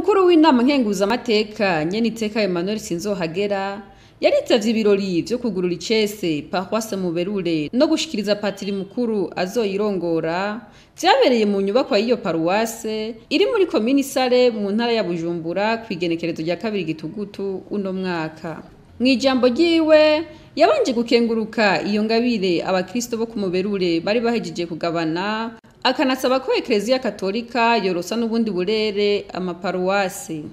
Umukuru w'inama nkenguzamateka Nyeniteka Emmanuel Sinzohagera yaritavye ibirori vyo kugurura icese Paroisse Muberure no gushikiriza patiri mukuru azoyirongora, vyabereye mu nyubakwa y'iyo paruwase iri muri komini Sare mu ntara ya Bujumbura kw'igenekerezo rya 2 Gitugutu uno mwaka. Mw'ijambo ryiwe yabanje gukenguruka iyo ngabire abakristo bo ku Muberure bari bahejeje kugabana, akanasaba ko Eklezia Katolika yorosa n'ubundi burere amaparuwasi.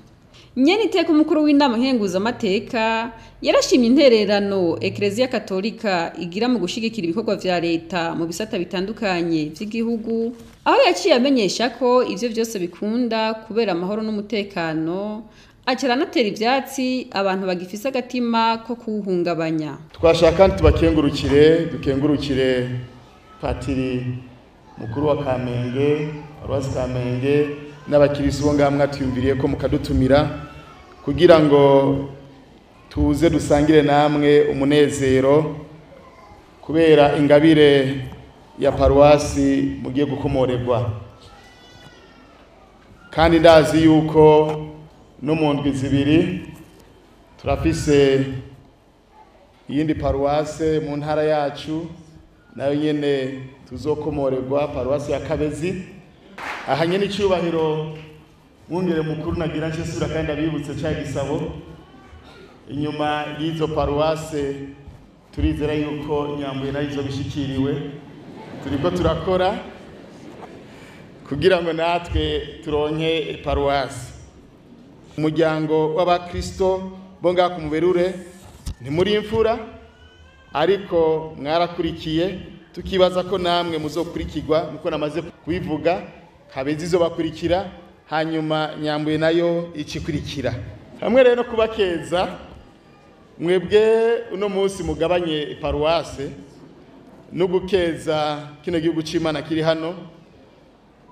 Nyeniteka umukuru w'inama nkenguzamateka yarashimye intererano Eklezia Katolika igira mu gushigikira ibikorwa vya leta mu bisata bitandukanye vy'igihugu, aho yaciye amenyesha ko ivyo vyose bikunda kubera amahoro n'umutekano, aca aranatera ivyatsi abantu bagifise agatima ko kuwuhungabanya. Twashaka kandi tubakengurukire, dukengurukire patiri mukuru wa Kamenge, Paroisse Kamenge n'abakirisi bo ngaha mwatwiyumviriye ko mukadutumira kugira ngo tuze dusangire namwe umunezero kubera ingabire ya paruwasi mugiye gukomorerwa. Kandi ndazi yuko no mu ndwi zibiri turafise iyindi paruwase mu ntara yacu nayo nyene tuzokomorerwa, paruwasi ya Kabezi. Aha nyene icubahiro mwungere mukuru nagira nce sura kandi abibutse ca gisabo inyuma y'izo paruwase turizera yuko Nyambuye nayo izobishikiriwe, turiko turakora kugira ngo natwe turonke paruwase. Umuryango w'abakristo bo ngaha ku Muberure ntimuri imfura, ariko mwarakurikiye, tukibaza ko namwe muzokurikirwa nkuko namaze kubivuga. Kabezi izobakurikira, hanyuma Nyambuye nayo icikurikira. Hamwe rero no kubakeza mwebwe uno munsi mugabanye paruwase no gukeza kino gihugu c'Imana kiri hano.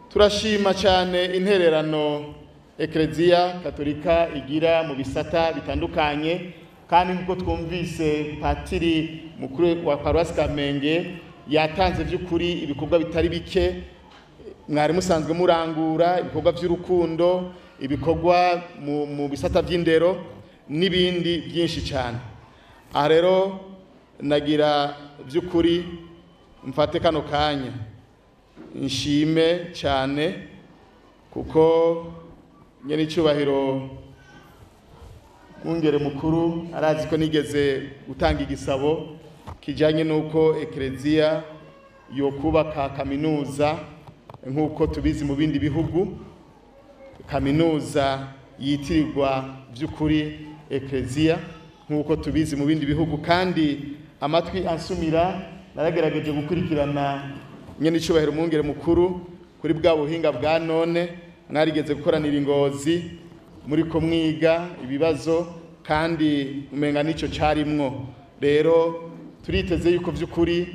Turashima cyane intererano Eklezia Katolika igira mu bisata bitandukanye, kandi nkuko twumvise patiri mukuru wa Paroisse Kamenge yatanze vy'ukuri ibikorwa bitari bike mwari musanzwe murangura, ibikorwa vy'urukundo, ibikorwa mu bisata vy'indero n'ibindi byinshi cyane. Aha rero nagira vy'ukuri mfate kano kanya nshime cyane kuko nyene icubahiro mwungere mukuru arazi ko nigeze gutanga igisabo kijanye nuko Eklezia yokubaka kaminuza nkuko tubizi mu bindi bihugu, kaminuza yitirirwa vy'ukuri Eklezia nkuko tubizi mu bindi bihugu. Kandi amatwi ansumira naragerageje gukurikirana nyene icubahiro mwungere mukuru kuri bwa buhinga bwa none, mwarigeze gukoranira ingozi muri ko mwiga ibibazo kandi umenga nico carimwo. Rero turiteze yuko vy'ukuri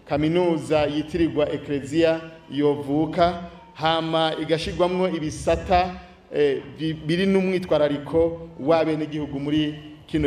kaminuza yitirirwa Eklezia yovuka hama igashirwamwo ibisata biri n'umwitwarariko w'abenegihugu muri kino